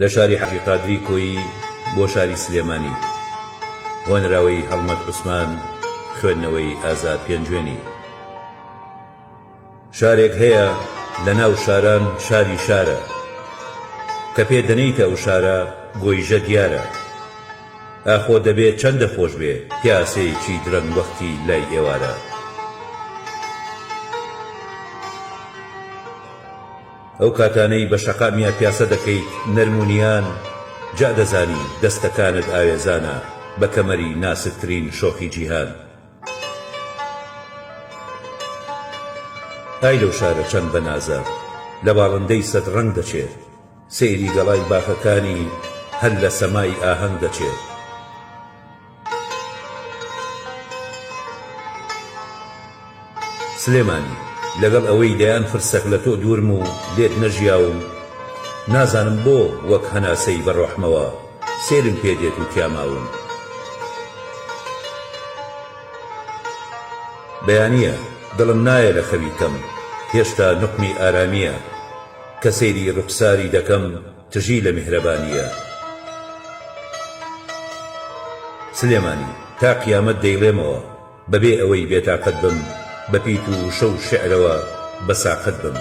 لە شاری حاجی قادری کۆیی بۆ شاری سلێمانی هۆنراوەی هەڵمەت عوسمان خوێندنەوەی ئازاد پێنجوێنی شارێک هەیە لە ناو شاران شاری شارە کە پێ دەنێیتە ئەو شارە گۆیژە دیارە ئاخۆ دەبێ چەندە خۆش بێ پیاسەیەکی درەنگ وەختی لای ئێوارە. ئەو کاتانەی بە شەقامیا پیاسە دەکەیت نەرم و نیان، جا دەزانی دەستەکانت ئاوێزانە بە کەمەری ناسکترین شۆخی جیهان. ئای لەو شارە چەند بە نازە، لە باڵندەی سەد ڕەنگ دەچێ، سەیری گەڵای باخەکانی هەر لە سەمای ئاهەنگ دەچێ. سلێمانی، لەگەڵ ئەوەی دەیان فرسەخ لە تۆ دوورم و لێت نەژیاوم، نازانم بۆ وەک هەناسەی بە ڕۆحمەوە سەیرم پێ دێت و تیا ماوم. بەیانییە، دڵم نایە لە خەوی کەم، هێشتا نوقمی ئارامییە، کە سەیری ڕوخساری دەکەم تژی لە میهرەبانییە. سلێمانی، تا قیامەت دەیڵێمەوە. بەبێ ئەوەی بێتاقەت بم بە پیت و وشە و شیعرەوە بە ساقەت بم.